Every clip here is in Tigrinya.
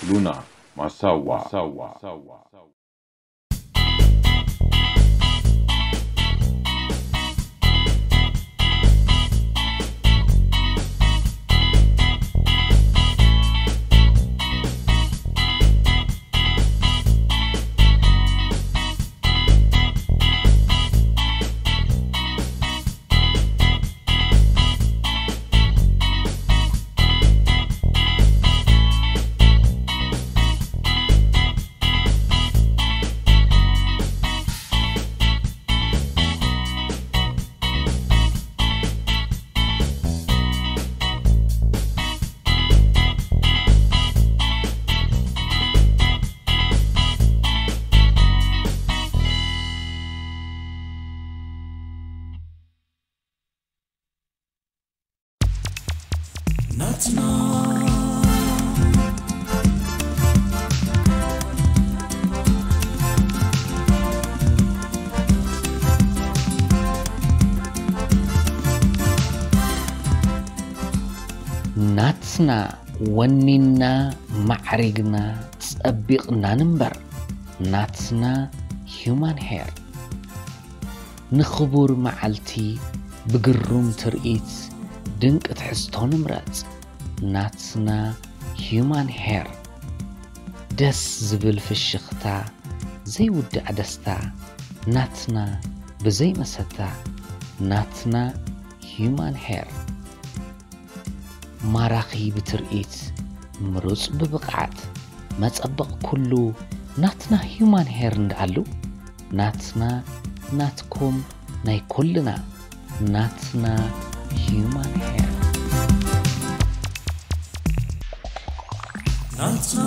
ሉና ማሳዋ። ናትና ናትና ወኒና ማዕሪግና ጸቢቕና ንንበር። ናትና ሂዩማን ሄር። ንኽቡር መዓልቲ ብግሩም ትርኢት ድንቂ ትሕዝቶ ንምረጽ። ናትና ሂዩማን ሄር። ደስ ዝብል ፍሽኽታ፣ ዘይውዳእ ደስታ። ናትና ብዘይ መሰታ። ናትና ሂዩማን ሄር። ማራኺ ብትርኢት፣ ምሩጽ ብብቕዓት፣ መጸበቕ ኩሉ ናትና ሂዩማን ሄር እንዳኣሉ። ናትና፣ ናትኩም፣ ናይ ኩልና። ናትና ሂዩማን ሄር። ናትና።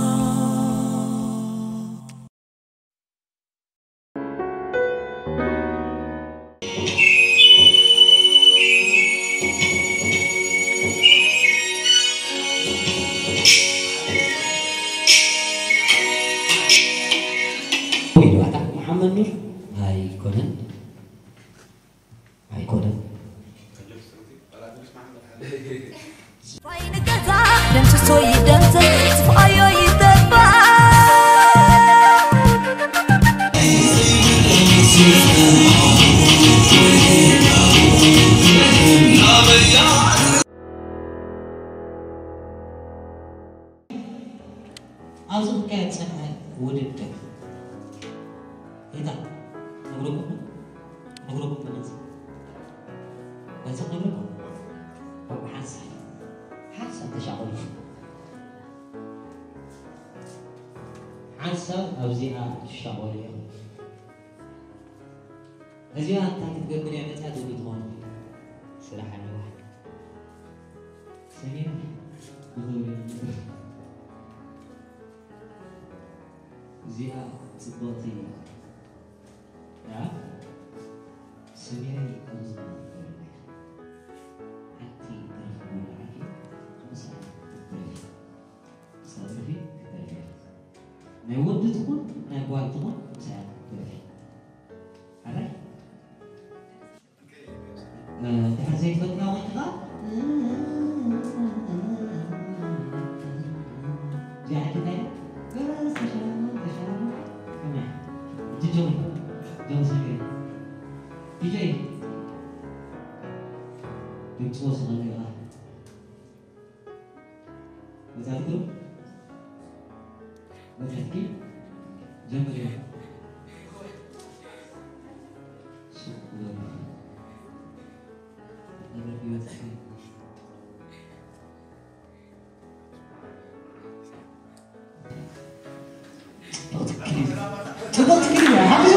መሓመድ ኑር ኣይኮነን። ኣይኮነን። ፋይን ገዛ ደምስሶ ይደምስስ፣ ጽፍኣዮ ይጥፋእ። ኣብዚ ክካየድ ዝጸንሐ ውድድር፣ እንታይ ነግረኩም? ነግረኩም በለዚ። በዚ ነግረኩም። ኣብ ሓንሳብ፣ ሓንሳብ ተሻቐሉ። ሓንሳብ ኣብዚኣ ትሻቐሉ ኢኹም። እዚኣ እንታይ ክትገብር እያ መጽያ ትብሉ ትኾኑ? ስራሕ ኣለዋ። ሰሚራ፣ ብኽብሪ ነግር። እዚኣ ጽብቕቲ እያ። ያ? ሰሚራ፣ ኣብዚ ነግር። ሓንቲ ደርፊ ወላዓኪ፣ ምሳሌ ክትደርፊ። ሳትርፊ ክትደርፊ። ናይ ወዲ ትኹን ናይ ጓል ትኹን ሳያት ክትደርፊ። ኣራይ? እ፣ ድሕሪ ዘይትፈልጥና ወይ ከዓ፣ እዚኣ ሓቲትናያ? በስ ተሻላማ፣ ተሻላማ። ከመይ? ዲጀይ፣ ጆን ሰሚር። ዲጀይ። ድምፂ ወስኸሉ ኢኻ። መጻትኩም? መጻትኪ? ጀምርያ። ሱቅ በሉ። ተመልኪ መጻትኪ? ጽቡቅ ትክክል እዩ። ጽቡቅ ትክክል እዩ። ሓግዞ።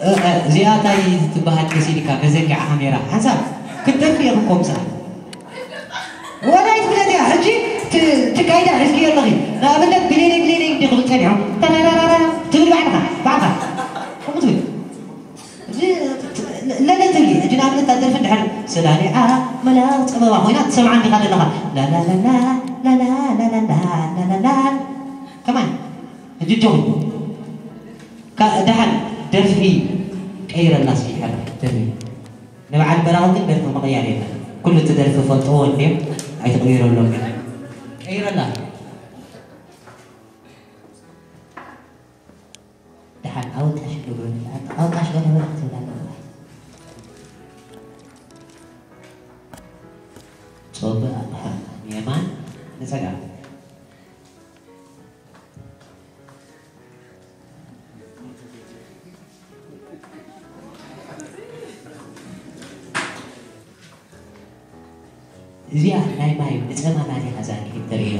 እ፣ እ፣ እዚኣ እንታይ ትበሃል መሲልካ? መዘንግዓ ካሜራ። ሓንሳብ ክትደርፊ ኢኹም ኮምሳ። ወላ ይፍለጥ እያ። ሕጂ ት-፣ ትካይዳ ሒዝክዮ ኣለኺ። ንኣብነት ብሌለይ ብሌለይ እንዲ ክብል ጸኒሑ። ተራራራራ ትብል ባዕልኻ፣ ባዕልኻ። ከምኡ ትብል። እዚ ለለ ትብሊ። ሕጂ ንኣብነት እታ ደርፊ እንድሕር ሰላሊዓ መላኽ ጸበባ ኮይና ትሰምዓ እንዲኻ ዘለኻ። ላላላላ፣ ላላላላላ፣ ላላላ። ከማን። ሕጂ ጆን። ካ-፣ ደርፊ ቀይረላ እስኪ፣ ሓደ ደርፊ። ንበዓል በራኺ ግን ደርፊ ምቕያር የለን። ኩሉ እቲ ደርፊ ፈልጥዎ እንድዮም፣ ኣይትቕይረሎም። ቀይረላ። ደሓን ኣውጣሽ ግብሩ፣ ኣውጣሽ ገለ በላ ክትብል ኣለዋ። ጾብእ ኣቕሓ ንየማን ንጸጋም። እዚኣ ናይ ማይ ብጸማታት ኢኻ እዛ ክሊፕ ተርእዮ።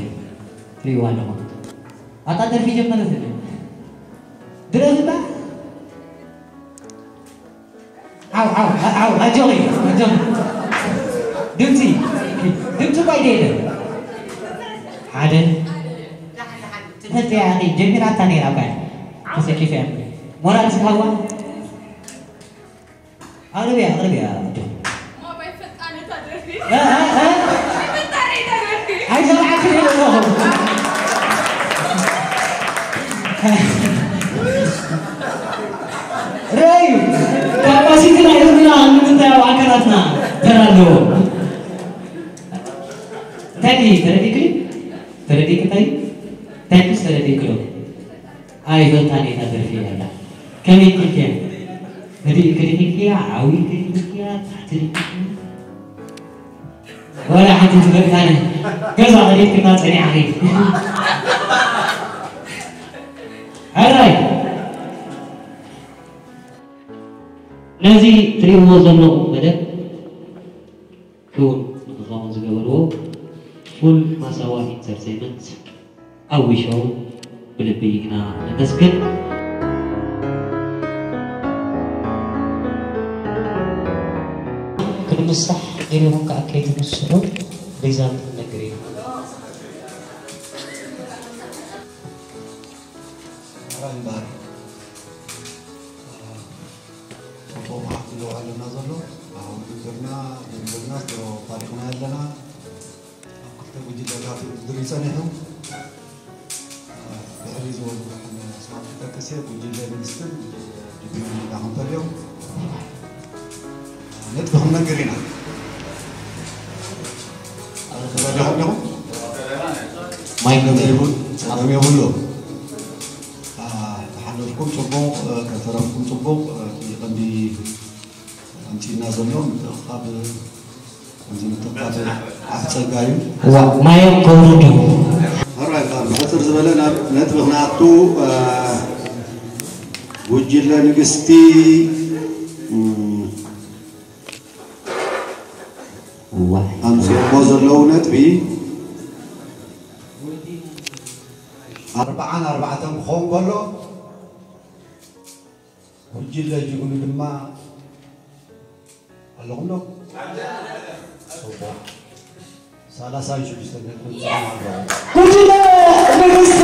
ትርእይዋ ኣለኹም። ኣታ ደርፊ ጀመረት እንዴ? ድረፍ እባ። ዓው፣ ዓው፣ ዓው፣ ኣጆኺ፣ ኣጆኺ። ድምጺ፣ ድምጺ እኳ ይደለ። ሓደ። ትፈልጥያ ኢኺ፣ ጀሚራታ ነይራ እኳ። ተሰኪፈ እያ። ሞራል እስኪ ሃዋ። ኣቕርብያ፣ ኣቕርብያ፣ ኣጆኺ። ማባይ ፈጣን እታ ደርፊ። እ፣ እ፣ እ? ፈጣን እታ ደርፊ። ኣይሰምዓክን እየ ዘለኹ። ረኣዩ፣ ካፓሲቲ ናይ ህዝብና ንምንታይ ኣብ ኣካላትና ተራ ኣለዎ? እንታይ ድዩ ተረዲእክኒ? ተረዲእክ እንታይ? እንታይ ድዩስ ተረዲእክ ዶ? ኣይፈልጣን እየ እታ ደርፊ እያ። ከመይ ኢልክያ? ረዲእክ ድሒክያ? ዓዊክ ድሒክያ? ታሕቲ ድሒክያ? ዋላ ሓንቲ ትፈልጣኒ። ገዛ ኸዲድክና ጸኒሓኺ። ሕራይ። ነዚ ትርእይዎ ዘለኹም መደብ ክውን ንኽኸውን ዝገበርዎ ፉል ማሳዋ ኢንተርቴይመንት ኣዊ ሾው ብልቢ ኢና ነመስግን። ክንምሳሕ ገሊኹም ከኣ ከይትምስሑ ሪዛልት ክንነግር ኢና። ራይ እምበኣር፣ ጽቡቕ መዓልቲ ኣለና ዘሎ። ኣብ ውድድርና፣ ውድድርና፣ ድሮ ፋሊቕና ኣለና። ኣብ ክልተ ጉጅለታት ውድድር እዩ ጸኒሑ። ድሕሪ ዝበሉ ስማት ክጠቅስ እየ፣ ጉጅለ ንግስትን ጉጅለ ድቢን ኢልና ክንፈልዮም። ነጥቢ ክንነግር ኢና። ተዳሊኹም ዲኹም? ማይክ ጸገም የብሉ። ጸገም የብሉ። አ፣ ተሓለፍኩም ጽቡቕ፣ አ፣ ከተረፍኩም ጽቡቕ። አ፣ እቲ ቀንዲ ኣምጺእና ዘሎ ምትእኽኻብ ከምዚ ምትእኽኻብ ዓቢ ጸጋ እዩ። ዋ፣ ማዮም ከውርዱ። ሕራይ፣ ካብ ብሕጽር ዝበለ ናብ ነጥቢ ክንኣቱ፣ አ፣ ጉጅለ ንግስቲ፣ እም፣ ዋ። ኣምጺኦሞ ዘለዉ ነጥቢ ኣርብዓን ኣርባዕተን ክኸውን ከሎ፣ ጉጅለ ጅግኑ ድማ ኣለኹም ዶ? ጽቡቕ። ሰላሳን ሽዱሽተን ነጥቢ ኣለዉ። ጉጅለ ንግስቲ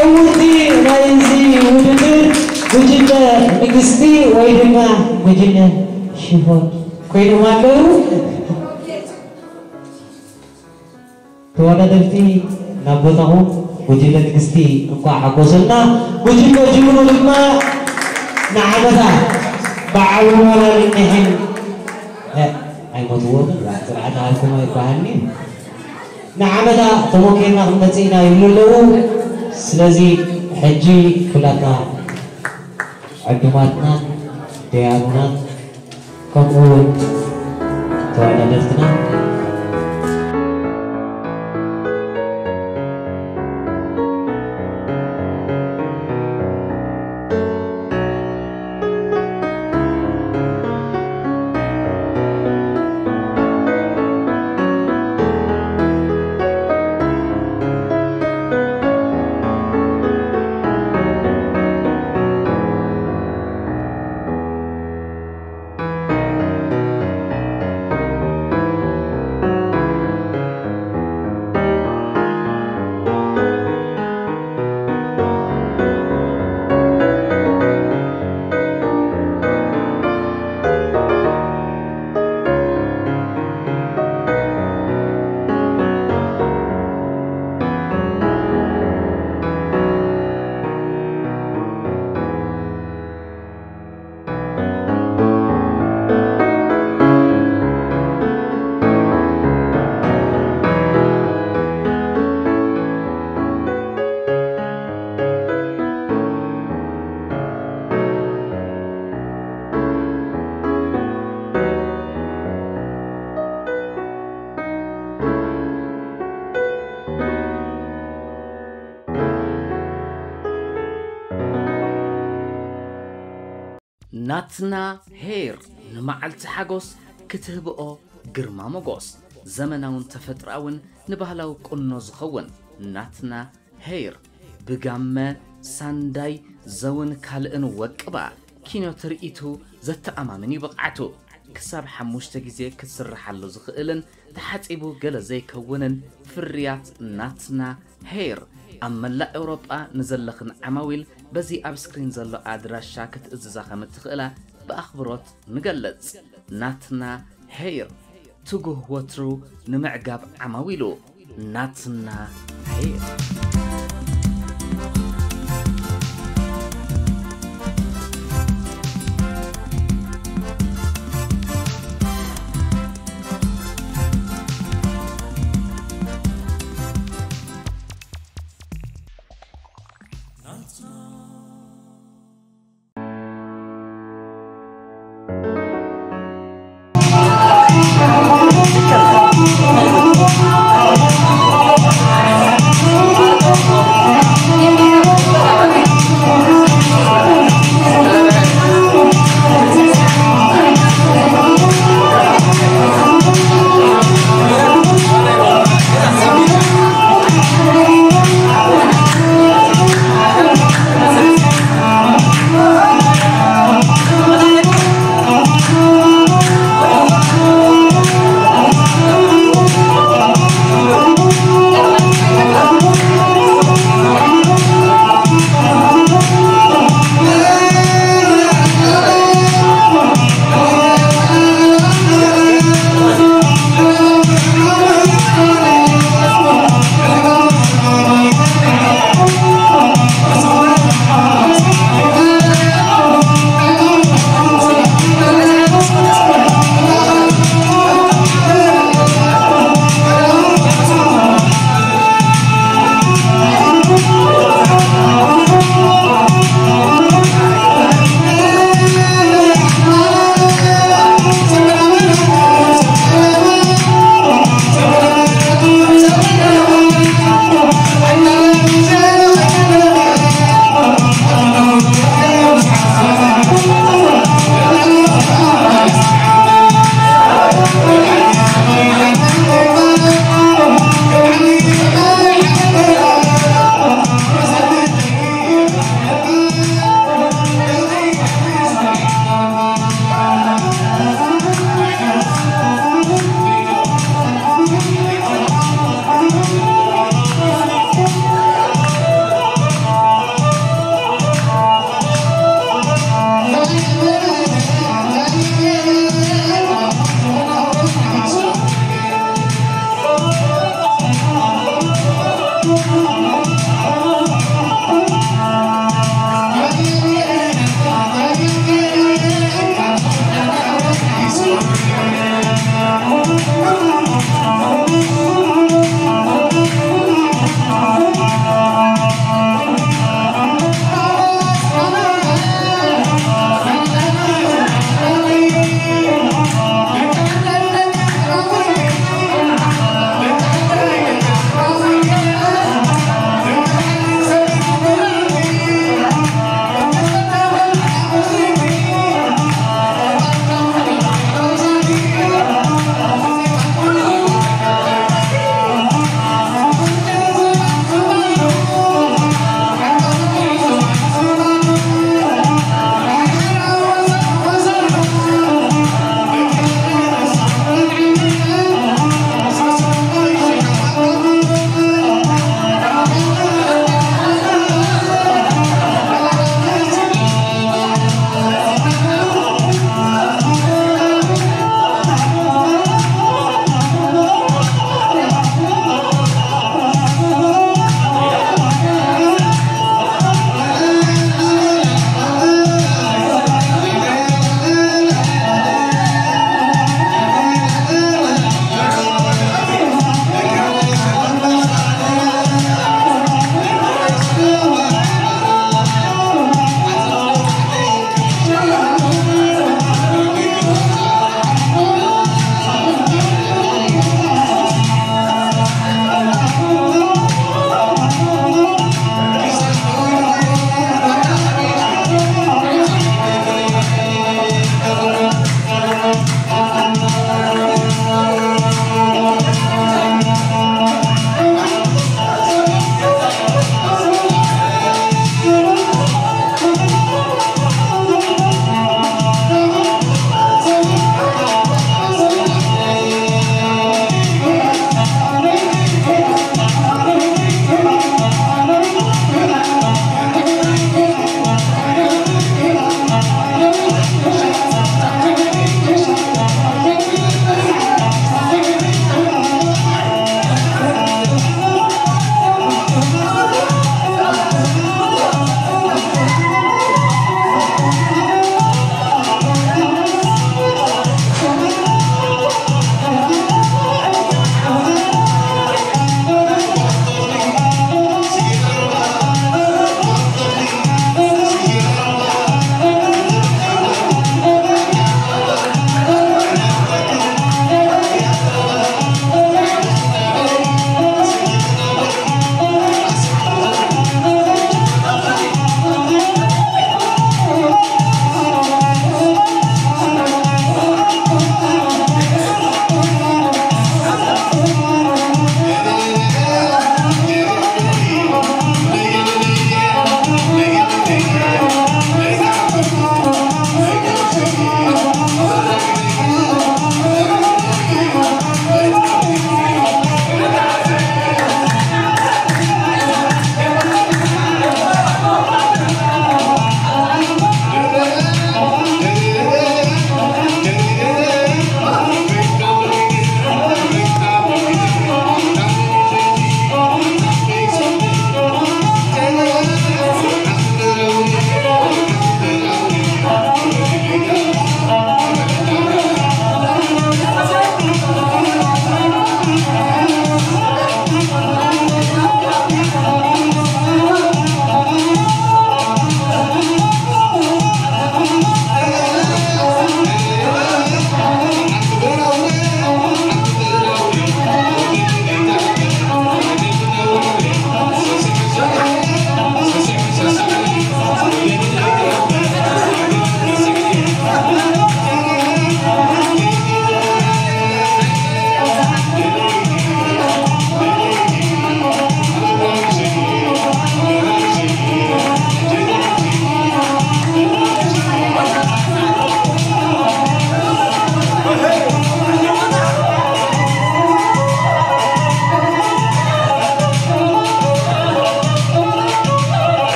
ዕውርቲ ናይዚ ውድድር ጉጅለ ንግስቲ ወይ ድማ ጉጅለ ሽፎን ኮይኖም ኣለዉ። ተወዳደርቲ ናብ ቦታኹም። ጉጅለ ንግስቲ እንኳዕ ሓጎሰና። ጉጅለ ጅግኑ ድማ ንዓመታ ብዓቢ ሞራል እኒሕን፣ እ፣ ኣይሞትዎምን፣ ስርዓት ሃብኩም ኣይበሃልኒ። ንዓመታ ተሞኪርና ክንመጽእ ኢና ይብሉ ኣለዉ። ስለዚ ሕጂ ኩላትና ዕዱማትናን ደያኑናን ከምኡ እውን ተወዳደርትና ናትና ሄር ንመዓልቲ ሓጎስ ክትህብኦ ግርማ ሞጎስ፣ ዘመናውን ተፈጥሮኣውን ንባህላዊ ቁኖ ዝኸውን ናትና ሄር ብጋመ፣ ሳንዳይ፣ ዘውን ካልእን ወቅባ፣ ኪኖ ትርኢቱ ዘተኣማምን እዩ ብቕዓቱ። ክሳብ ሓሙሽተ ግዜ ክትስርሓሉ ዝኽእልን ተሓጺቡ ገለ ዘይከውንን ፍርያት ናትና ሄር ኣብ መላእ ኤውሮጳ ንዘለኽን ዓማዊል በዚ ኣብ ስክሪን ዘሎ ኣድራሻ ክትእዝዛ ከም እትኽእላ ብኣኽብሮት ንገልጽ። ናትና ሄር፣ ትጉህ ወትሩ ንምዕጋብ ዓማዊሉ። ናትና ሄር።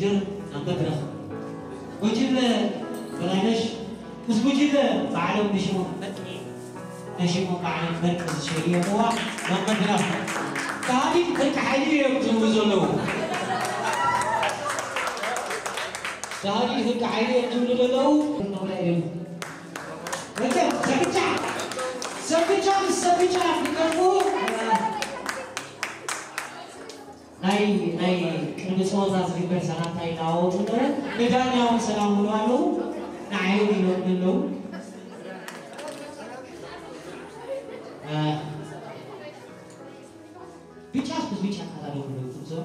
ድር ናብ መድረኽ ጉጅለ በላይነሽ ምስ ጉጅለ ባዕሎም ንሽሞም መጥኒ ነሽሞም ባዕሎም መርቂ ዝሸየጥዋ ናብ መድረኽ። ተሃዲድ ፍርቂ ሓይሊ እዮም ዝብሉ ዘለዉ። ተሃዲድ ፍርቂ ሓይሊ እዮም ዝብሉ ዘለዉ። መቸም ሰብቻ ሰብቻ ሰብቻ ክቀርቡ ናይ ናይ ቅድሚ ጸወታ ዝግበር ሰላምታ ይለዋወጡ ኣለዉ። ንዳኛ እውን ሰላም ይብሉ ኣለዉ። ንዓይ እውን ይብሉ ኣለዉ። እ፣ ብጫስ ምስ ብጫ ካታ ደው ክብሉ ትምስሎ።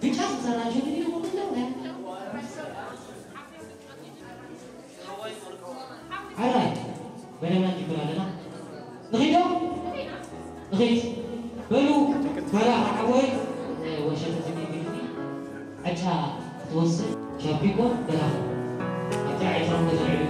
ብጫስ ምስ ኣራንሺ ግን ይደው ክብሉ ኣለዉ። ኣራይ በደና ንጅምር ኣለና። ንኺዶ ንኺድ በሉ። በራ ዓወይ ወሸተ ዝግግልኒ ዕጫ ክትወስድ ሻፒኮ በራ ዕጫ ዕጫ ተዘርዕዩ።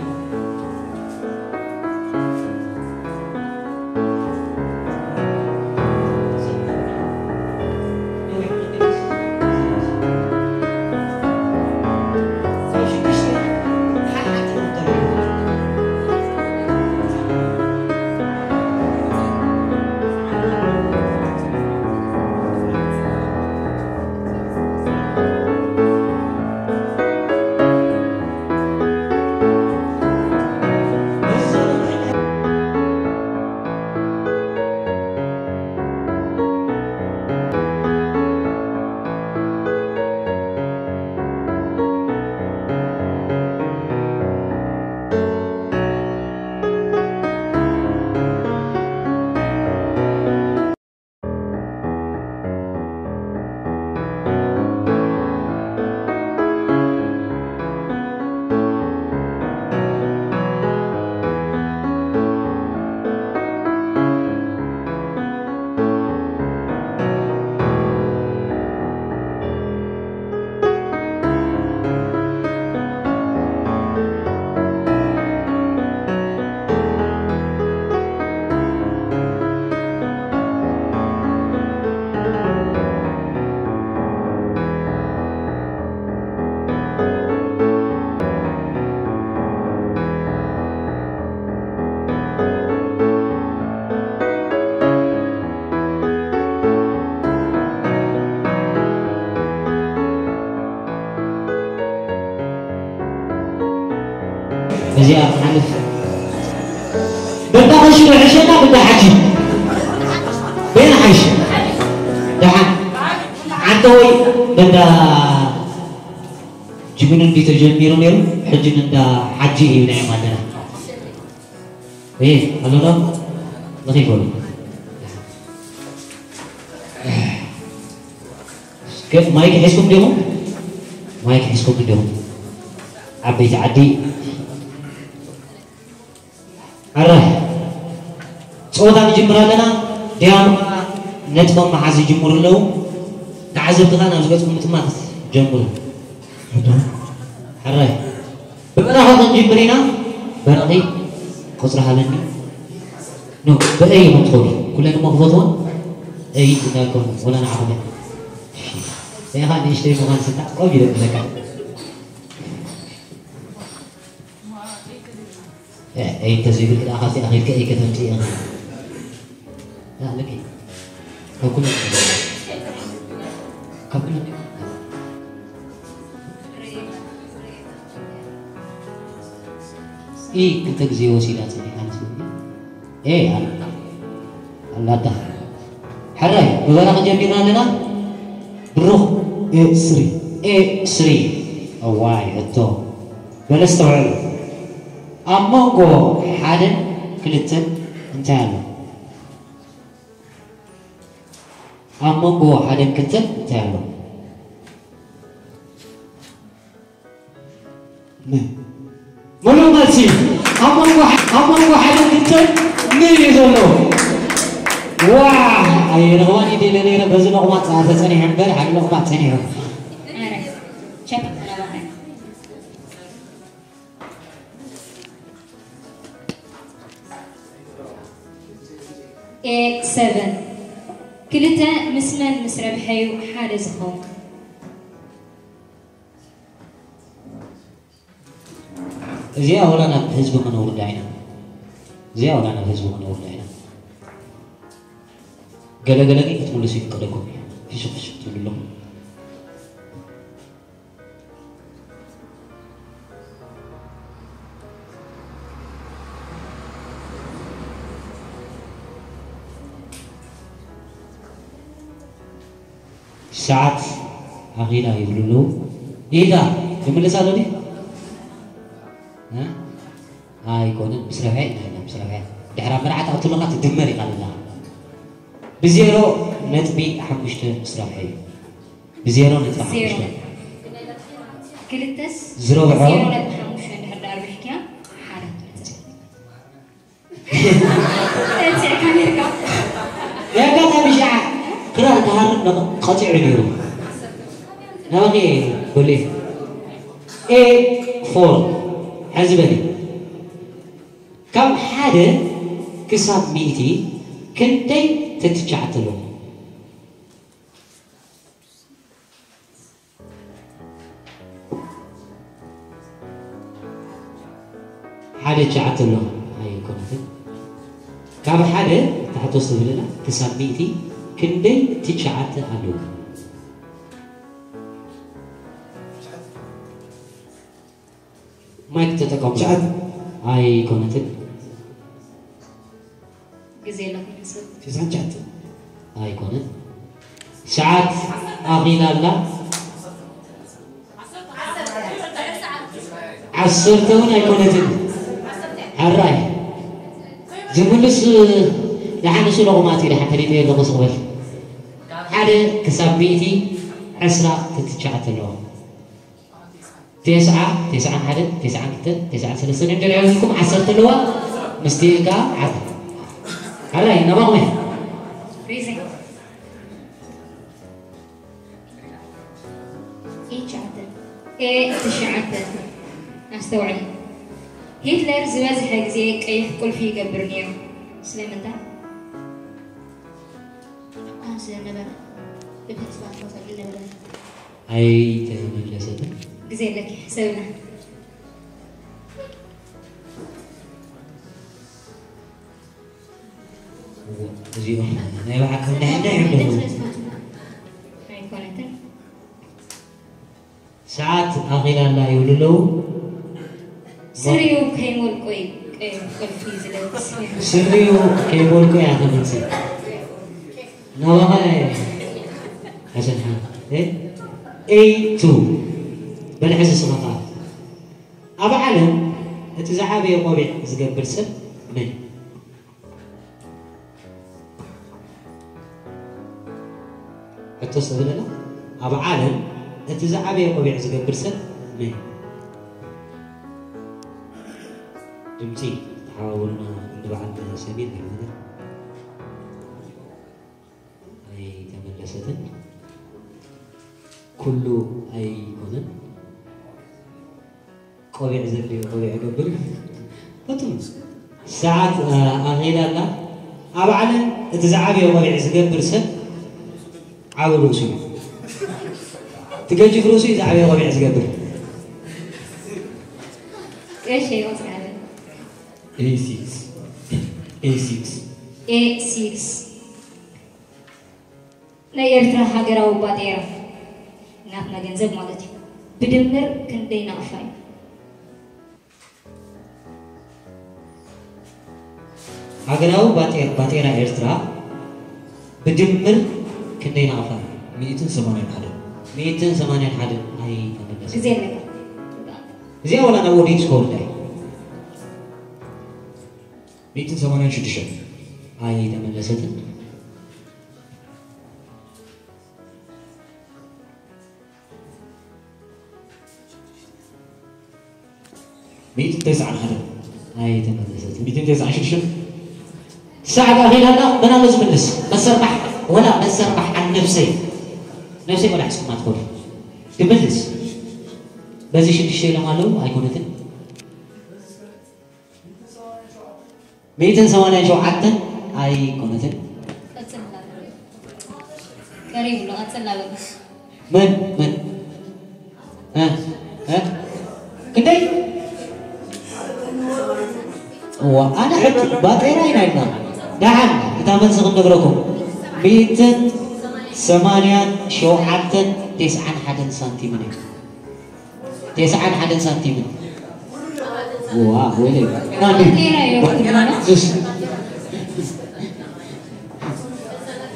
እዚኣ ትሓልፍ። በዳ ቐሺ ዶ ሕሸና በዳ ሓጂ? በይና ሓይሽ። ደሓን። ዓንተ ወይ በዳ ጅግኑ እንዲ ተጀሚሩ ነይሩ፣ ሕጂ እንዳ ሓጂ እዩ ናይ ማለና። እየ፣ ኣሎ ዶ? ንኺድ በሉ። እስከ ማይክ ሒዝኩም ዲኹም? ማይክ ሒዝኩም ዲኹም? ዓበይቲ ዓዲ። ኣረ፣ ጸወታ ንጅምር ኣለና። ዲያኑ ነጥቦም መሓዝ ይጅምሩ ኣለዉ። ተዓዘብቲ ከኣ ናብ ዝገጽኩም ምጥማት ጀምሩ። ሕራይ። ብበረኻ ክንጅምር ኢና። በረኺ ቁጽሪ ሃበኒ። ኖ፣ ብኤ ኢኹም ትኸዱ። ኩለን እሞ ክፈትወን ኤይ እንዳልኮን ወላ ንዓኹም እየ። እሺ። እዚኣ ኸኣ ንእሽተይ ምዃን ስታዕ ቆብ ይደብለካ። እ፣ ኤይ እንተዘይብል ከኣ ካብቲ ኣኺልካ ኤይ ከተምጽእ ኢኻ። ያ፣ ልክ እዩ። ካብ ኩሉ፣ ካብ ኩሉ፣ ኢ ክልተ ግዜ ወሲዳ ጽኒሓ ምስ፣ ኤ፣ ኣላ፣ ኣላታ። ሕራይ፣ ብበረኻ ጀሚርና ኣለና። ብሩኽ። ኤ ስሪ። ኤ ስሪ። እዋይ፣ እቶ። በለ፣ ኣስተውዕሉ። ኣብ መንጎ ሓደን ክልተን እንታይ ኣሎ? ኣብ መንጎ ሓደን ክልተን እንታይ ኣሎ? ን። ምሉእ መልሲ። ኣብ መንጎ፣ ኣብ መንጎ ሓደን ክልተን ን እዩ ዘሎ። ዋ! ኣይረኽባን እዩ ደለ ነይረ። በዚ ሎቕማፅ ተፀኒሑ እምበር፣ ሓደ ሎቕማፅ ፀኒሑ። ኣረ፣ ቸክ ተረባኸ። ኤ ሰቨን። ክልተ ምስ መን ምስ ረብሐ እዩ ሓደ ዝኸውን? እዚኣ ወላ ናብ ህዝቢ ከነውርዳ ኢና። እዚኣ ወላ ናብ ህዝቢ ከነውርዳ ኢና። ገለ ገለ ግን ክትምልሱ ይፍቀደኩም እዩ። ፍሽኽ ፍሽኽ ትብሉ ኣለኹም። ሰዓት ኣኺላ ይብሉ ኣለዉ። ኢዳ ይምልስ ኣሎ ድዩ? እ? ኣይኮነን፣ ምስ ረብሐ ኢና ኢልና፣ ምስ ረብሐ። ድሕሪ ኣብ መርዓ ትኣቱ ኣለኻ ትድመር ኢኻ ኣለኻ። ብዜሮ ነጥቢ ሓሙሽተ ምስ ረብሐ እዩ። ብዜሮ ነጥቢ ሓሙሽተ። ዜሮ። ክልተስ ዝረብሖ ዜሮ ነጥቢ ሓሙሽተ እንድሕር ደኣ ኣርቢሕክያ፣ ሓደ ትመጽእ። ተንሲዕካ ነርካ። ናይ ኣጋጣሚ ሻዕ ክራር ክሃርም ነቕ-፣ ቀጺዑ ነይሩ። ናባኺ እየ በሉ። ኤ ፎር። ሕዚ በሊ። ካብ ሓደ ክሳብ ሚእቲ ክንደይ ተትቻዓት ኣለዎ? ሓደ ትሽዓተ ኣሎ ኣይኮነትን። ካብ ሓደ ታሕቶ ዝብልና ክሳብ ሚእቲ ክንደይ ትሽዓተ ኣለዎ? ማይክ ተጠቀሙ። ትሽዓተ። ኣይኮነትን። ግዜ ኣለኩም ሕሰብ። ትሽዓተ። ኣይኮነን። ሰዓት ኣኺላ ኣላ። ዓሰርተ እውን ኣይኮነትን። ሕራይ። ዝምልስ ደሓን ንሱ ለቑማት እዩ፣ ደሓን ፈሊጠ ኣለኹ ስቕ በል። ሓደ ክሳብ ሚእቲ ዕስራ ትትሽዓተ ኣለዎ። ቴስዓ፣ ቴስዓን ሓደን፣ ቴስዓን ክልተን፣ ቴስዓን ሰለስተን እዮም ደልዕዮም ኢልኩም ዓሰርተ ኣለዋ። ምስቲ ከኣ ዓብ-፣ ሓራይ ናባኹም እያ። ሪዘይ። ኤ ትሽዓተ። ኤ ትሽዓተ። ኣስተውዕል። ሂትለር ዝበዝሐ ግዜ ቀይሕ ቁልፊ ይገብር ነይሩ። ስለምንታይ? ኣነ ስለ ነበረ። ብብሕጽባት ሞተ ነበረ። ኣይተመለሰትን። ግዜ ኣለኪ፣ ሕሰብና። እዚኦም ናይ ብሓቂ ናይ ሕደ ይሕደሩ። ኣይኮነትን። ሰዓት ኣኺላ ኣላ ይብሉ ኣለዉ። ስሪኡ ከይሞልቆ እዩ፣ ቀ-፣ ቁልፊ ዝለብስ። ስሪኡ ከይሞልቆ እያ ተመልሲ። ናባኻ እየ። ሓሰን ሓ-፣ እ? ኤ ቱ። በል ሕዚ ስኻ ኸኣ። ኣብ ዓለም እቲ ዝዓበየ ቆቢዕ ዝገብር ሰብ መን እዩ? ሕቶ ስለ ዘለና፣ ኣብ ዓለም እቲ ዝዓበየ ቆቢዕ ዝገብር ሰብ መን እዩ? ድምጺ ተሓባበሩና፣ እንዲ በዓል ሰሚር ናይ ምድር። ኣይተመለሰትን። ኩሉ ኣይኮነን። ቆቢዕ ዘድልዮ ቆቢዕ ይገብር። በትም ሰዓት፣ እ፣ ኣኺላ ኣላ። ኣብ ዓለም እቲ ዝዓበየ ቆቢዕ ዝገብር ሰብ ዓቢ ርእሱ እዩ። እቲ ገጅፍ ርእሱ እዩ ዝዓበየ ቆቢዕ ዝገብር። ቀሺ ይወጽዓለን። ኤ ሲክስ። ኤ ሲክስ። ኤ ሲክስ። ናይ ኤርትራ ሃገራዊ ባጤራ፣ ናትና ገንዘብ ማለት እዩ፣ ብድምር ክንደይ ናቕፋ እዩ? ሃገራዊ ባጤ-፣ ባጤራ ኤርትራ ብድምር ክንደይ ናቕፋ እዩ? ሚእትን ሰማንያን ሓደን። ሚእትን ሰማንያን ሓደን ኣይተመለሰን። ግዜ ኣለካ። እዚኣ ወላ ናብ ኦዲት ስኮር እንታይ? ሚእትን ሰማንያን ሽዱሽተን። ኣይተመለሰትን። ሚእትን ተስዓን ሓደን። ኣይተመለሰትን። ሚእትን ተስዓን ሽዱሽተን። ሰዓት ኣኺላ ኣላ፣ መን ኣሎ ዝምልስ? መሰርባሕ፣ ወላ መሰርባሕ ዓን ነብሰይ። ነብሰይ ወላ ሕስኩማ ትኸዱ። ድምልስ። በዚ ሽዱሽተ ኢሎም ኣለዉ፣ ኣይኮነትን። ሚእትን ሰማንያን ሸውዓተን ኣይኮነትን። ቀጽል በል። ቀሪቡ ኣሎ፣ ቀጽል በል። መን? መን? እ? እ? ክንደይ? እዋ ኣነ ሕጂ ባጤራ ኢና ኢልና ደሓን እታ መልሲ ክንነግረኩም። ሚእትን ሰማንያን ሸውዓተን ተስዓን ሓደን ሳንቲምን እዩ። ተስዓን ሓደን ሳንቲምን። እዋ ወይለይ ናኒ ባጤራ እዩ። ዙስ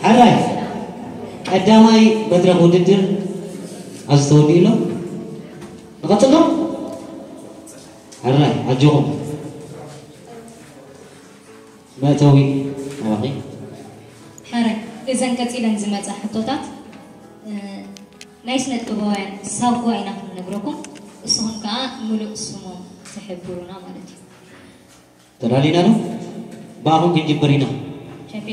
ሕራይ ቀዳማይ መድረኽ ውድድር ኣዝተወዲኡ ኣሎ። ንቐጽሎ። ሕራይ ኣጆኹም። መእተዊ ናባኺ። ሕራይ እዘን ቀጺለን ዝመጻ ሕቶታት ናይ ስነ ጥበባውያን ሳጓ ኢና ክንነግረኩም። እስኹም ከኣ ምሉእ ስሞም ትሕብሩና ማለት እዩ። ተዳሊና ዶ? ብኣኹም ክንጅምር ኢና። ሸፊ።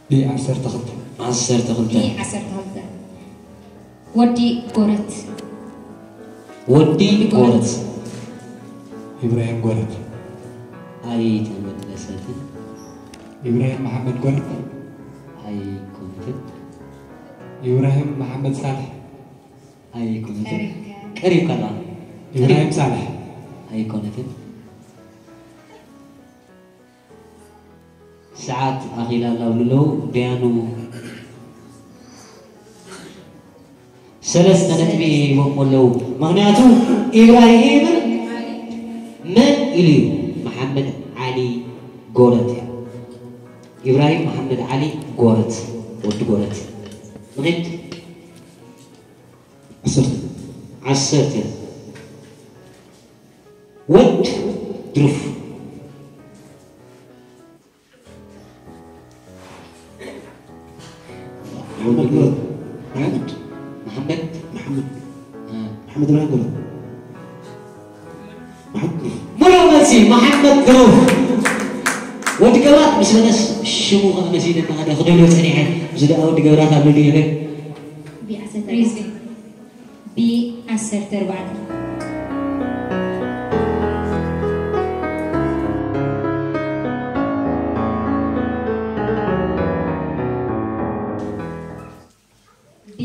ብ ዓሰርተ ክልተ። ዓሰርተ ክልተ። ብ ዓሰርተ ክልተ። ወዲ ጎረት። ወዲ ጎረት። ኢብራሂም ጎረት። ኣይተመለሰትን። ኢብራሂም መሓመድ ጎረት። ኣይኮነትን። ኢብራሂም መሓመድ ሳልሕ። ኣይኮነትን። ቀሪብካ። ቀሪብካ ኣለኻ። ኢብራሂም ሳልሕ። ኣይኮነትን። ሰዓት ኣኺላ ኣላ ብልለው ደያኑ ሰለስተ ነጥቢ ሂቦሞ ኣለዉ። ምኽንያቱ ኢብራሂም መን ኢሉ እዩ? መሓመድ ዓሊ ጎረት እዩ። ኢብራሂም መሓመድ ዓሊ ጎረት፣ ወዲ ጎረት። ንኺድ። ዓሰርተ። ዓሰርተ። ወድ ድሩፍ። መሓመድ ኑር። መሓመድ። መሓመድ። መሓመድ። እ። መሓመድ ኢብራሂም ጎረት። መሓመድ ኑር። ሙሉእ መልሲ መሓመድ ኑር። ወዲ ገብራት ምስ በለስ ሽሙ ከኣ መሲለኒ ሓደ ክደልዮ ጸኒሐ። እዚ ደኣ ወዲ ገብራት ኣሎ ድዩ? ሪዝቪ። ብ ዓሰርተ ኣርባዕተ። ብ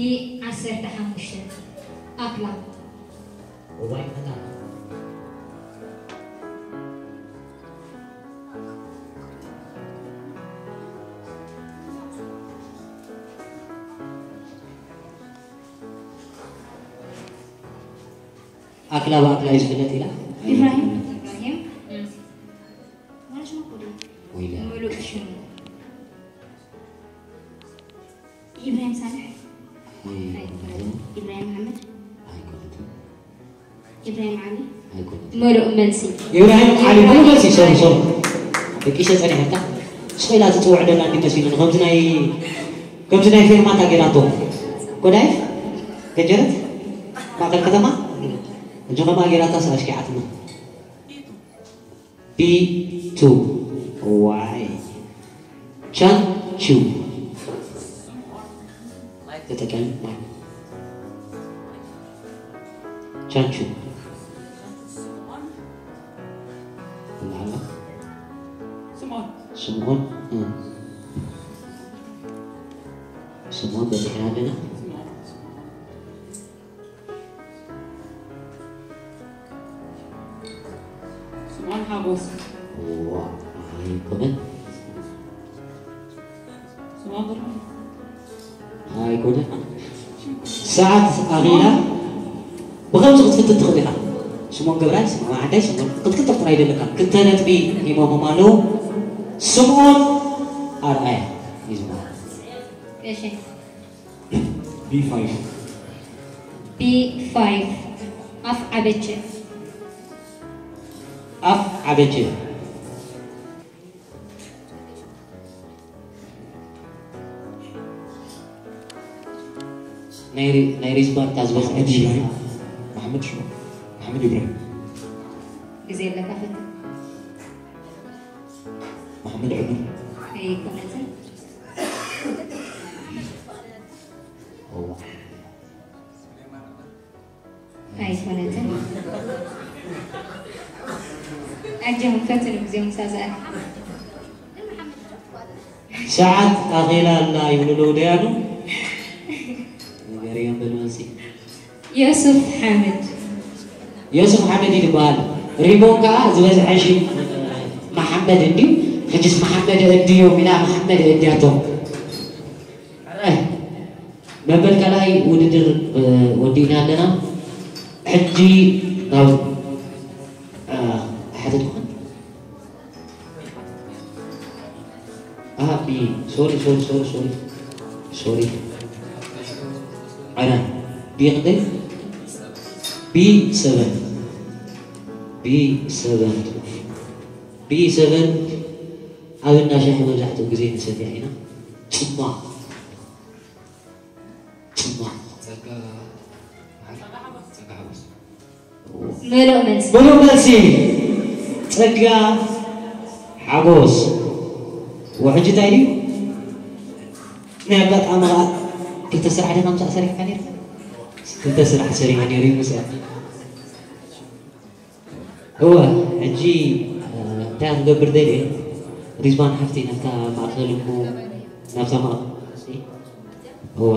ዓሰርተ ሓሙሽተ። ኣክላ። እዋይ፣ ኣታ። ኣክላ ብኣክላ እዩ ዝፍለጥ ኢላ። ኢብራሂም። ኢብራሂም። ማለት ሽሙ እኮ ድዩ? ወይላ። ምሉእ ሽሙ። ኢብራሂም ሳልሕ። ኣይኮነትን። ኢብራሂም መሓመድ። ኣይኮነትን። ኢብራሂም ዓሊ። ኣይኮነትን። ምሉእ መልሲ። ኢብራሂም ዓሊ ምሉእ መልሲ። ሶሪ፣ ሶሪ። ደቂሰ ጸኒሐታ። ስቕ ኢላ ትጽውዕ ደላ እንዲ መሲሉኒ። ከምዚ ናይ፣ ከምዚ ናይ ፌርማታ ጌራቶ። ጎዳይፍ? ገጀረት? ማእከል ከተማ? ሕጂ ከምኣ ጌራታ ኣሽኪዓትና። ቢ ቱ። ዋይ። ቻን ቹ። ተጠቀም። ቻን ቹ። ስምኦን። እ። ስምኦን በፂሕና ኣለና። ስምኦን ሓጎስ። ዋ፣ ኣይኮነን። ስምኦን ግርማ። ኣይኮነን። ሰዓት ኣኺላ። ብኸምዚ ክትፍትን ትኽእል ኢኻ። ስምኦን ገብራይ፣ ስምኦን ዓዳይ፣ ስምኦን ክትፍትን ጥራይ ደለካ። ክልተ ነጥቢ ሂቦምዎም ኣለዉ። ስምኦን ኣርኣያ እዩ ዝበሃል። እሺ። ቢ ፋይቭ። ቢ ፋይቭ። ኣፍ ዓበቸ። ኣፍ ዓበቸ። ናይ ሪ-፣ ናይ ሪዝባን እታ ዝበዝሐ መሓመድ ኢብራሂም። መሓመድ ሽሞ። መሓመድ ኢብራሂም። ግዜ ኣለካ ፈትን። መሓመድ ዑመር። ኣይኮነትን። እዋ። ኣይኮነትን። ኣጆኹም ፈትኑ፣ ግዜኹም ሳዘኣት። ሰዓት ኣኺላ ኣላ ይብሉ ኣለዉ ደያኑ። ንገርዮም በል መልሲ። ዮሱፍ ሓመድ። ዮሱፍ ሓመድ እዩ ዝበሃል። ሪሞን ከኣ ዝበዝሐ ሽም እንድዩ። ሕጅስ መሓመድ እንድዮም ኢላ መሓመድ እንድያቶም። ሕራይ መበል ካልኣይ ውድድር ወዲእና ኣለና። ሕጂ ናብ ሓተትኩን ኣቢ ሶሪ ሶሪ ሶሪ ሶሪ ሶሪ ኣና ቢ ክንደይ ቢ ሰቨን ቢ ሰቨን ቢ ሰቨን ኣብ እንዳ ሻሂ መብዛሕትኡ ግዜ ንሰትያ ኢና። ጽማቕ ጽማቕ ጸጋ ጸጋ ሓጎስ ምሉእ መልሲ። ምሉእ መልሲ ጸጋ ሓጎስ። ወሕጂ እንታይ ድዩ? ናይ ኣጋጣሚ ኸዓ ክልተ ስራሕ ዲኻ ምሳእ ሰሪሕካ ነርካ? ክልተ ስራሕ ሰሪሐ ነይሩ እዩ ምሳእ። እወ፣ ሕጂ እንታይ ክገብር ደልየ? ሪዝዋን ሓፍቲ ናብታ ማእከል እሞ ናብታ ማእከል እወ።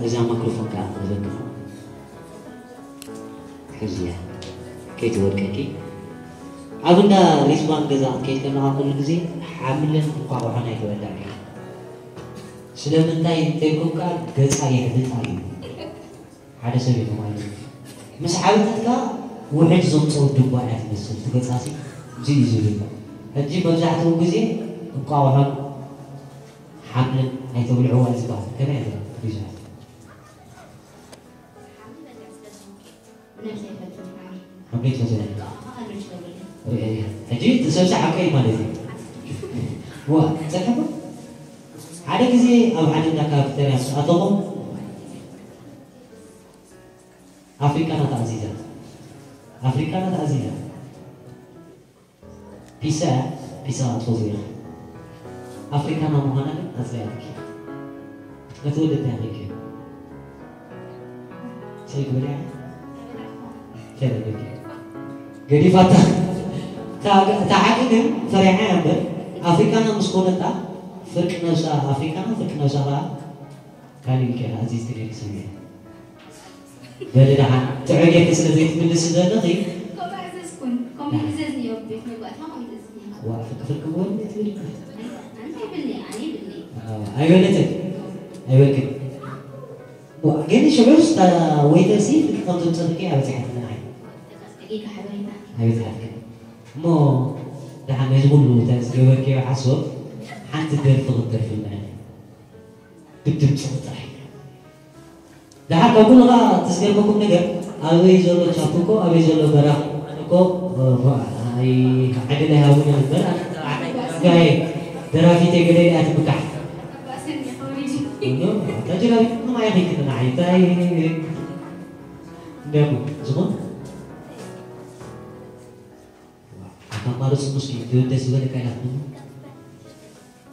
እዛ ማክሮፎን ከዓ ክህበካ ሕዝያ ከይትወድቀኪ። ኣብ እንዳ ሪዝዋን ገዛ ክትከይድ ከለኻ ኩሉ ግዜ ሓምልን እንቋቑሖን ኣይትበልዕ ኢኻ። ስለምንታይ እንተይኮንካ ገጻ የሕብጣ እዩ። ሓደ ሰብ እዩ ማለት እዩ። ምስ ዓበተት ከዓ ውሕጅ ዘምፅኦ ድንጓ እያ ትመስል ትገፃሲ እዚ እዩ ዝብል። ሕጂ መብዛሕትኡ ግዜ እንቋቑሖን ሓምልን ኣይተብልዕዋ እዩ ዝበሃል። ከመይ ኣለ ሪዝዋን? ሓምሊ ትፈትዎ ዲኻ? ሓምሊ ትፈትዎ ዲኻ? ሪአ እየ። ሕጂ እቲ ሰብሲ ሓቀይ ማለት እዩ። ዋ ፀቀሞ ሓደ ግዜ ኣብ ሓደ እንዳ ካፍተርያ ምስ ኣተኹም ኣፍሪካና ተኣዚዛ ኣፍሪካና ተኣዚዛ ፒሳ ፒሳ ክትፈትዎ ኢኻ ኣፍሪካና ምዃና ግን ኣጽሊኣትኪ ነቲ ወዲ እንታይ ኣኺልኪ ሰይ ክብል እያ ከይደልኪ ገዲፋታ እታ ሓቂ ግን ፈሪሓ እያ እምበር ኣፍሪካና ምስ ኮነታ ፍርቂ ነብሳ ኣፍሪካና ፍርቂ ነብሳ ከዓ ካሊእ ኢልኪ ኢኻ ኣዚዝኪ ነይርኪ ሰሚዐ በሊ ደሓን ትዕግርኪ ስለ ዘይትምልሲ ዘለኺ ከምኡ ኣዘዝኩን ከምኡ ይእዘዝ ነይሩ ቤት መግባእትኻ ከምኡ ትእዝዝ ነይርካ ዋ ፍርቂ ፍርቂ ክበሉ ትብል ኣንተ ይብልኒ ኣነ ይብልኒ ኣይበለትን ኣይበልክን ግን ሽዑስ ወይተርሲ ፍርቂ ከም ዘምፀልኪ ኣበፅሓትኒ ንዓይ ተጸጊካ ሓበሬታ ኣይበፅሓትክን እሞ ደሓን ነዚ ኩሉ እንታይ ዝገበርክዮ ሓሶት ሓንቲ ደርፊ ክትደርፍልና ኢኺ ብድምፅኺ ጥራሕ ደሓር ካብ ኩሉ ኸዓ እቲ ዝገርመኩም ነገር ኣበይ ዘሎ ቻፕ እኮ ኣበይ ዘሎ በራኽ እኮ ዓድል ኣይሃቡን እዮም እምበር ኣነ ጋይ ደራፊተይ ገለ ኢላ ትምካሕ ተጅራቢ ማየ ኸይክትና እንታይ እንዲያሙ ዝኾን ኣካማርፅ ሙስሊም ደስ ዝበለካ ኢላ ትብሉ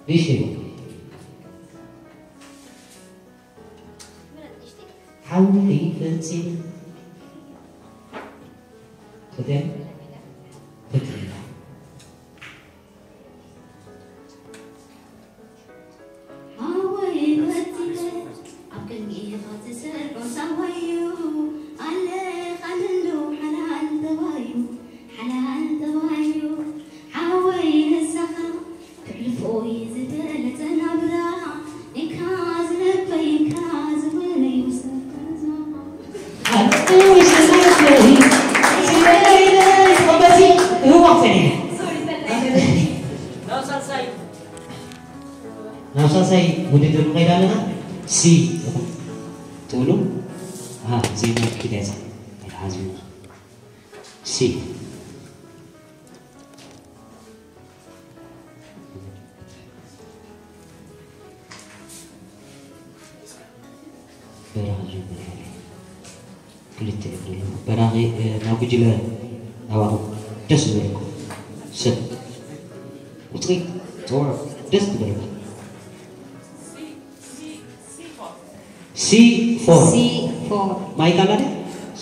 ንእሽተይ ሓወይ ፈጺመ ፍቅር ፍቅር ሓወይ ፈጺመ ኣብ ቅድሚኻ ዝሰርዖ ሳዋዩ ኣለ ኻልሉ ሓላል ተባዩ ሓላል ተባዩ ሓወይ ንሳኻ ናብ ሳልሳይ ውድድር ንኸይድ ኣለና ሲ ትብሉ ዜማ ኪዳዛ ኣይተሓዝብና ሲ በራኺ ጀምር ክልተ እዮም ዘለዉ በራኺ ናብ ጉጅለ ናባኹም ደስ ዝበለኩም ሰብ ቁፅሪ ፀውዑ ደስ ዝበለኩም C four C four C four ማይክ ኣላ ድያ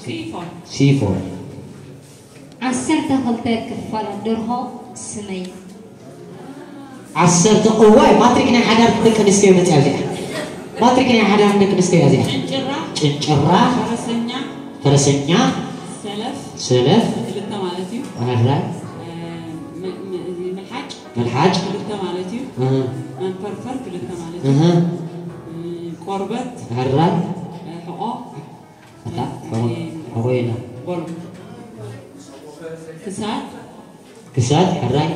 C four C four ዓሰርተ ክልተ ክፋል ደርሆ ስመይ ዓሰርተ እዋይ ማትሪክ ናይ ሓዳር ደቂ ኣንስትዮ መፅያ እዚኣ ማትሪክ ናይ ሓዳር ደቂ ኣንስትዮ እዚኣ ጭንጭራ ጭንጭራ ፈረሰኛ ፈረሰኛ፣ ሰለፍ፣ ሰለፍ፣ ክልተ ማለት እዩ። ኣራይ፣ እ፣ ም-፣ ም-፣ እዚ ምልሓጭ፣ ምልሓጭ፣ ክልተ ማለት እዩ። እህ። መንፈርፈር ክልተ ማለት እዩ። እህ። እ፣ ቆርበት፣ ኣራይ፣ እ፣ ሕቆ፣ ኣታ፣ ሕቆ፣ ሕቆ የለን። በሉ። ክሳድ፣ ክሳድ፣ ሕራይ።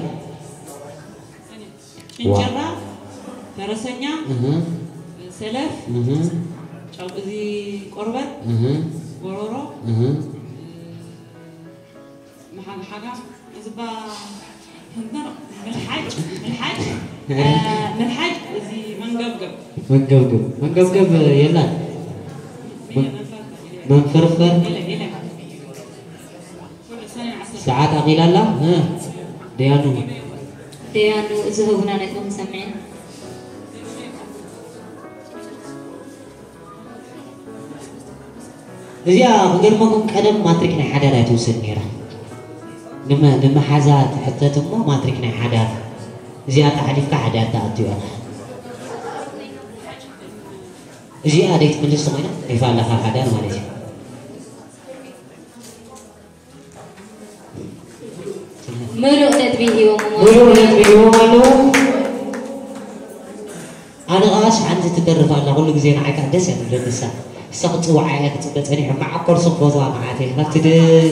ጭንጭራ፣ ፈረሰኛ፣ እህ። ሰለፍ፣ እህ። ጨው-፣ እዚ ቆርበት፣ እህ። ጎሮሮ፣ እህ። መሓግሓጋ፣ እዚ ባ-፣ ምልሓጭ፣ ምልሓጭ፣ እ፣ ምልሓጭ፣ እዚ መንገብገብ። መንገብገብ፣ መንገብገብ የላን። መንፈርፈር። ኢለ፣ ኢለ። ሰዓት ኣኺላ ኣላ። እ፣ ደያኑ። ደያኑ፣ እዚ ህቡና ነጥቢ ክንሰምዕ ኢና። እዚኣ ክገርመኩም፣ ቀደም ማትሪክ ናይ ሓዳር እያ ትውሰድ ነይራ። ንመ-፣ ንመሓዛ ትሕተት እሞ ማትሪክ ናይ ሓዳር። እዚኣ ተሓሊፍካ ሓዳር ትኣቱ እያ። እዚኣ ደይትምልስ ተኾይና፣ ሪፋ ኣለኻ ሓዳር ማለት እዩ። ምሉእ ነጥቢ ሂቦም። ምሉእ ነጥቢ ሂቦም ኣለዉ። ኣነ ኸኣስ ሓንቲ ትደርፍ ኣላ፣ ኩሉ ግዜ ንዓይ ከዓ ደስ እያ ትብለኒ እሳ። እሳ ክትፅውዓ እያ ክፅበ ፀኒሑ፣ መዓኮር ስም ቦትዋ መዓት እየ። ካብቲ ድ-፣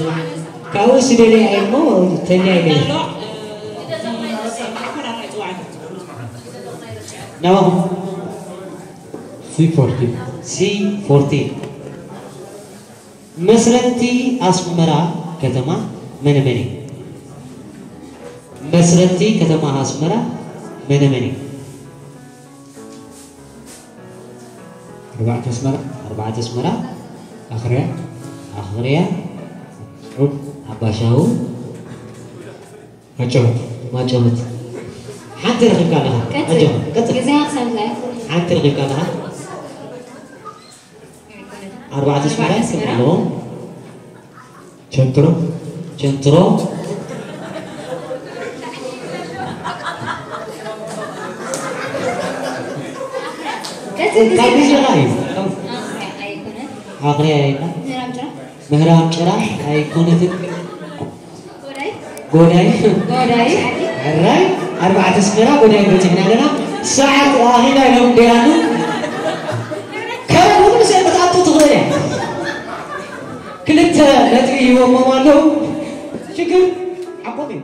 ካብኡ ስደልያ እየ እሞ፣ ተልያ ኢለ እየ። ናባኹም። ሲ ፎርቲን። ሲ ፎርቲን። መስረቲ ኣስመራ ከተማ መነ መን እዩ? መስረቲ ከተማ ኣስመራ መነ መን እዩ? ኣርባዕተ ኣስመራ። ኣርባዕተ ኣስመራ። ኣኽርያ። ኣኽርያ። ሩብ። ኣባሻው። ማጨወት። ማጨወት። ሓንቲ ረኺብካ ኣለኻ። ቀጽል። ኣጆኻ፣ ቀጽል። ግዜኻ ክሳብ ዝኣክል። ሓንቲ ረኺብካ ኣለኻ። ኣርባዕተ ኣስመራ ኣርባዕተ ኣስመራ። ኣለዎም። ቸንትሮ። ቸንትሮ። ቀጽል፣ ግዜ ካብ ግዜኻ እዩ። ኣኽርያ ኣይኮነን። ኣኽርያ ኣይኮነን። ምህራም ጭራ። ምህራም ጭራ ኣይኮነትን። ጎዳይ። ጎዳይ። ጎዳይ። ሕራይ፣ ኣርባዕተ ኣስመራ ጎዳይ በጺሕና ኣለና። ሰዓት ኣኺላ ኢሎም ደያኑ። ካብ ኩሉ ሰብ ክትኣቱ ትኽእል እያ። ክልተ ነጥቢ ሂቦሞም ኣለዉ። ሽግር ዓቦም እዩ።